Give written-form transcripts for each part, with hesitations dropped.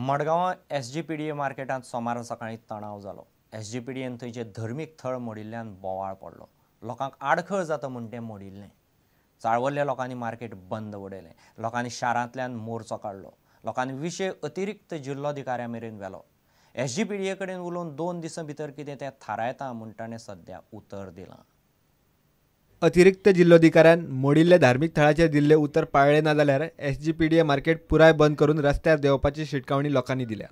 मडगांवां एसजीपीडीए मार्केटांत सोमारा सकाळीं तणाव जालो. एसजीपीडीएन थंयचें धर्मीक थळ मोडिल्ल्यान बोवाळ पडलो. लोकांक आडखळ जाता म्हूण तें मोडिल्लें. चाळवल्ल्या लोकांनी मार्केट बंद उडयलें. लोकांनी शारांतल्यान मोर्चो काडलो. लोकांनी विशय अतिरिक्त जिल्लोधिकाऱ्या मेरेन व्हेलो. एसजीपीडीए कडेन उलोवन 2 दिसां भितर कितें तें थारायता म्हूण ताणें सद्या उतर दिलां. अतिरिक्त जिल्लोधिकाऱ्यान मोडिल्ल्या धार्मीक थळाचेर दिल्ले उतर पाळ्ळे ना जाल्यार एसजीपीडीए मार्केट पुराय बंद करून रस्त्यार देंवपाची शिटकावणी लोकांनी दिल्या.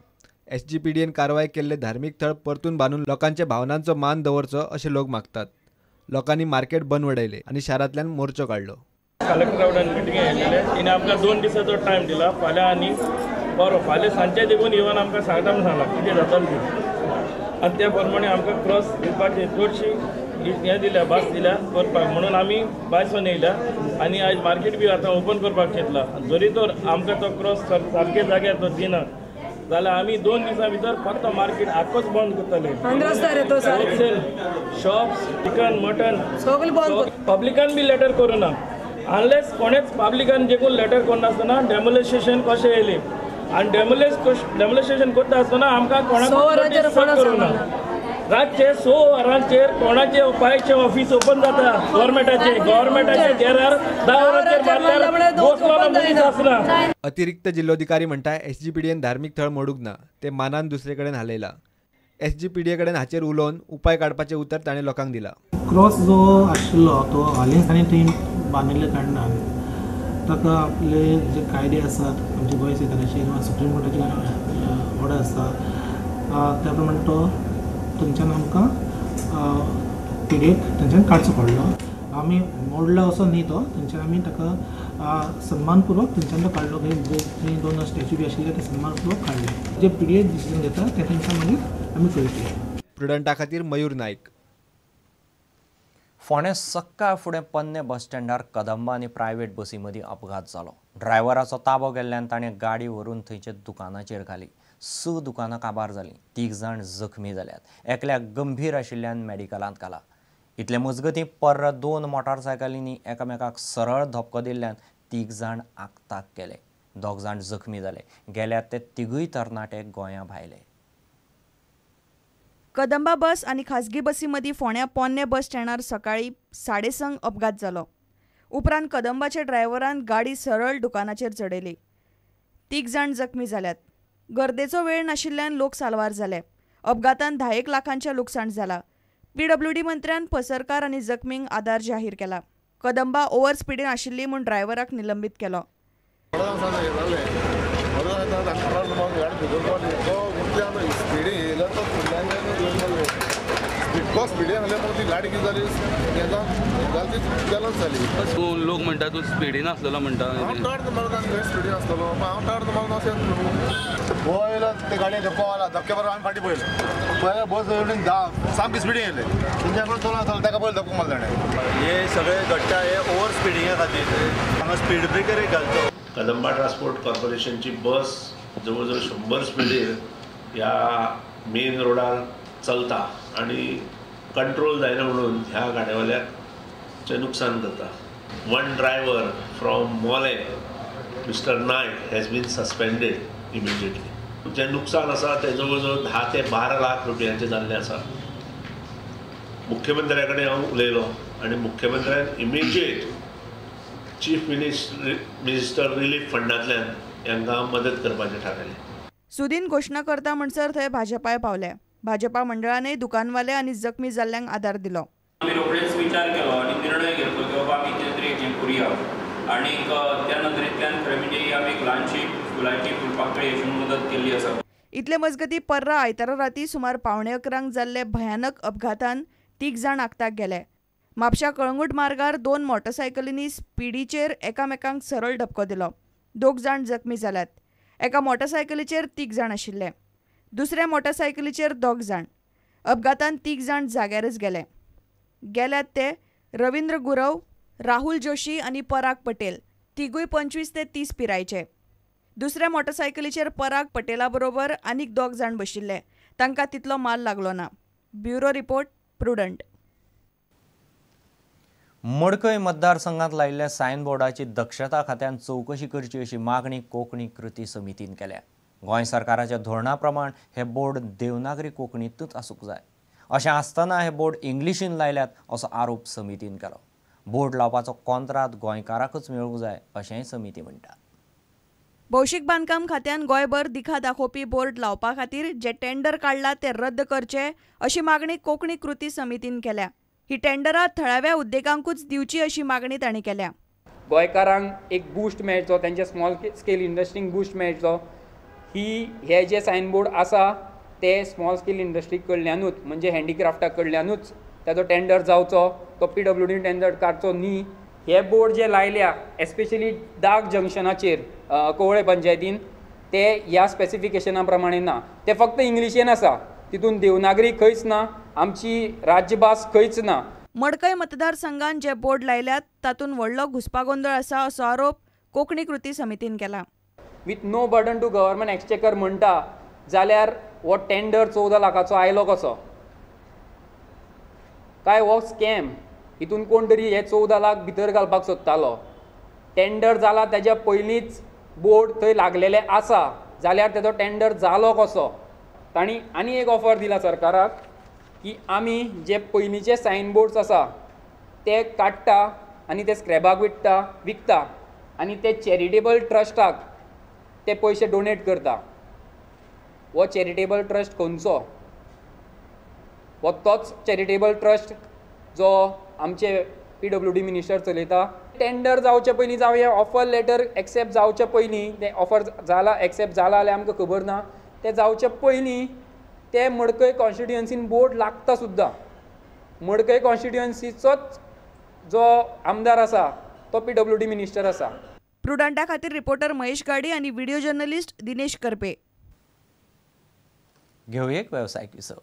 एसजीपीडीएन कारवाय केल्ले धार्मीक थळ परतून बांदून लोकांच्या भावनांचो मान दवरचो अशें लोक मागतात. लोकांनी मार्केट बंद वडयले आनी शारांतल्यान मोर्चो काडलो. कलेक्टरा कडेन मिटींग येयलेले, तिणें आमकां 2 दिसाचो टायम दिला. फाल्यां आनी बरो फाल्यां सांजचे देखून येवन आमकां सांगता म्हूण सांगलां कितें जातलें तें. आनी त्या प्रमाणे आमकां क्रॉस दिवपाची चडशी हें दिल्या, भास दिल्या करपाक, म्हणून आमी भायसून येयल्या आनी आयज मार्केट बी आतां ओपन करपाक चिंतला. जरी तर आमकां तो क्रॉस सारके जाग्यार तो दिना जाल्यार आमी 2 दिसां भितर फक्त मार्केट आखोच बंद करतले. होलसेल शॉप्स, चिकन मटन सगळें बंद. पब्लिकान बी लेटर करूं ना, अनलेस कोणेच पब्लिकान जेकून लेटर करनासतना डेमोलिशन कशें येयलें आनी डेमोलिशन करता आसतना आमकां कोणाक करूं ना. रातचे 6 वरांचेर कोणाचे पायचे ऑफिस ओपन जाता गव्हर्मेंटाचे, गव्हर्मेंटाचे गेरार 10 वरांचेर मारल्यार बसलो मनीस आसना. अतिरिक्त जिल्लोधिकारी म्हणटा एसजीपीडीएन धार्मीक थळ मोडूंक ना, ते मानान दुसरे कडेन हालयला. एसजीपीडीए कडेन हाचेर उलोवन उपाय काडपाचें उतर ताणें लोकांक दिला. क्रॉस जो आशिल्लो तो हालींच ताणें थंय बांदिल्ल्या कारणान ताका आपले जे कायदे आसात आमचे गोंय सरकाराचे किंवा सुप्रीम कोर्टाचे ऑर्डर आसा त्या प्रमाणे तो थंयच्यान आमकां पिडिएक थंयच्यान काडचो पडलो. आमी मोडलो असो न्ही, तो थंयच्यान आमी ताका सन्मानपूर्वक थंयच्यान तो काडलो. थंय 2 स्टॅच्यू बी आशिल्ले ते सन्मानपूर्वक काडले. जे पीडीए डिसिजन घेता ते थंयच्यान मागीर आमी कळयतले. प्रुडंटा खातीर मयूर नायक. फोंडें सक्काळ फुडें पोन्नें बस स्टँडार कदंबा आनी प्रायव्हेट बसी मदीं अपघात जालो. ड्रायव्हराचो ताबो गेल्ल्यान ताणें गाडी व्हरून थंयच्या दुकानाचेर घाली. 6 दुकानां काबार जालीं. 3 जाण जखमी जाल्यात. एकल्याक गंभीर आशिल्ल्यान मेडिकलांत घाला. इतले मजगतीं पर्रा 2 मोटारसायकलींनी एकामेकाक सरळ धपको दिल्ल्यान 3 जाण आक्ताक गेले. 2 जाण जखमी जाले. गेल्यात ते 3 तरणाटे गोंया भायले. कदंबा बस आनी खाजगी बसी मदीं फोंड्या पोन्नें बस स्टँडार सकाळीं 6:30 अपघात जालो. उपरांत कदंबाच्या ड्रायव्हरान गाडी सरळ दुकानाचेर चडयली. 3 जाण जखमी जाल्यात. गर्देचो वेळ नाशिल्ल्यान लोक साल्वार जाले. अपघातान 10 लाखांचें लुकसाण जालां. पीडब्ल्यूडी मंत्र्यान पसरकार आनी जखमींक आदार जाहीर केला. कदंबा ओव्हर स्पिडीन आशिल्ली म्हूण ड्रायव्हराक निलंबीत केलो. लोक म्हणटा तूं स्पिडीन आसलेलो म्हणटा. पयलो ते गाडयेक धपको मारला, धपके बरोबर आमी फाटीं पळयलें, पळयल्यार बस सामकी स्पिडीन येयले, तेंच्या कडून चलोन आसलो ताका पयलो धपको मारलो ताणें. हे सगळे घडटा हे ओवर स्पिडिंगा खातीर हांगा स्पीड ब्रेकर एक घालचो. कदंबा ट्रान्सपोर्ट कॉर्पोरेशनची बस जवळ जवळ 100 स्पिडीर ह्या मेन रोडार चलता आनी कंट्रोल जायना म्हणून ह्या गाडयेवाल्याक नुकसान करता. 1 driver from Mollem mister Naik has been suspended immediately. जें नुकसान आसा तें जवळ जवळ 10 ते 12 लाख रुपयांचें जाल्लें आसा. मुख्यमंत्र्या कडेन हांव उलयलो आनी मुख्यमंत्र्यान इमिजिएट चीफ मिनिस्टर रिलीफ फंडांतल्यान हांकां मदत करपाचें थारायलें. सुदीन घोशणा करता म्हणसर थंय भाजपाय पावले. भाजपा मंडळानय दुकानवाले आनी जखमी जाल्ल्यांक आदार दिलो. आमी रोखडेच विचार केलो आनी निर्णय घेतलो की बाबा आमी कितें तरी हें करुया आनी त्या नदरेंतल्यान खरें म्हणजे ही आमी एक ल्हानशी फुलाची फुलपाखळी अशी मदत केल्ली आसा. इतले मजगती पर्रा आयतारा राती सुमार 10:45 जाल्ले भयानक अपघातान 3 जाण आक्ताक गेले. म्हापशा कळंगूट मार्गार 2 मोटरसायकलींनी स्पिडीचेर एकामेकांक सरळ धपको दिलो. 2 जाण जखमी जाल्यात. एका मोटरसायकलीचेर 3 जाण आशिल्ले, दुसऱ्या मोटरसायकलीचेर 2 जाण. अपघातान 3 जाण जाग्यारच गेले. गेल्यात ते रविंद्र गुरव, राहुल जोशी आनी पराग पटेल. तिगूय 25 ते 30 पिरायेचे. दुसऱ्या मोटरसायकलीचेर पराग पटेला बरोबर आनीक 2 जाण बशिल्ले. तांकां तितलो माल लागलो ना. Bureau report, Prudent. Madkai मतदारसंघात लायिल्ल्या सायन बोर्डाची दक्षता खात्यान चवकशी करची अशी मागणी कोंकणी कृती समितीन केल्या. गोंय सरकाराच्या धोरणा प्रमाण हे बोर्ड देवनागरी कोंकणींतूच आसूंक जाय. अशें आसतना हे बोर्ड इंग्लिशीन लायल्यात असो आरोप समितीन केलो. बोर्ड लावपाचो कॉन्त्रात गोंयकाराकूच मेळूंक जाय अशेंय समिती म्हणटा. भौशीक बांदकाम खात्यान गोंयभर दिखा दाखोवपी बोर्ड लावपा खातीर जे टेंडर काडला ते रद्द करचे अशी मागणी कोंकणी कृती समितीन केल्या. ही टेंडरां थळाव्या उद्देगांकूच दिवची अशी मागणी तांणी केल्या. गोंयकारांक एक बूस्ट मेळचो, तेंच्या स्मॉल स्केल इंडस्ट्रींक बूस्ट मेळचो, ही हे जे सायनबोर्ड आसा ते स्मॉल स्केल इंडस्ट्री कडल्यानूच म्हणजे हँडीक्राफ्टा कडल्यानूच ताजो टेंडर जावचो, तो PWD tender काडचो न्ही. हे बोर्ड जे लायल्या एस्पेशली डार्क जंक्शनाचेर कोवळे पंचायतीन ते ह्या स्पेसिफिकेशना प्रमाणे ना, ते फक्त इंग्लिशीन आसा, तितून देवनागरी खंयच ना, आमची राज्यभास खंयच ना. मडकय मतदारसंघान जे बोर्ड लायल्यात तातूंत व्हडलो घुस्पागोंदळ आसा असो आरोप कोंकणी कृती समितीन केला. With no burden to government exchequer म्हणटा जाल्यार हो टेंडर 14 लाखाचो आयलो कसो? काय हो स्कॅम? हितून कोण तरी हे 14 लाख भितर घालपाक सोदतालो. टेंडर जाला तेज्या पयलींच बोर्ड थंय लागलेले आसा जाल्यार तेजो टेंडर जालो कसो? तांणी आनी एक ऑफर दिला सरकाराक की आमी जे पयलींचे सायन बोर्ड्स आसा ते काडटा आनी ते स्क्रॅबाक विकता आनी ते चॅरिटेबल ट्रस्टाक ते पयशे डोनेट करता. हो चॅरिटेबल ट्रस्ट खंयचो? हो तोच चॅरिटेबल ट्रस्ट जो आमचे PWD minister चलयता. टेंडर जावचे पयलीं जावं हे ऑफर लेटर एक्सेप्ट जावचे पयलीं, तें ऑफर जाला एक्सेप्ट जाला जाल्यार आमकां खबर ना, तें जावचे पयलीं ते मडकय कॉन्स्टिट्युएन्सीन बोर्ड लागता सुद्दां. मडकय कॉन्स्टिट्युएन्सीचोच जो आमदार आसा तो PWD minister आसा. प्रुडंटा खातीर रिपोर्टर महेश गाडी आनी व्हिडिओ जर्नलिस्ट दिनेश करपे. घेवया एक वेवसायीक विसव.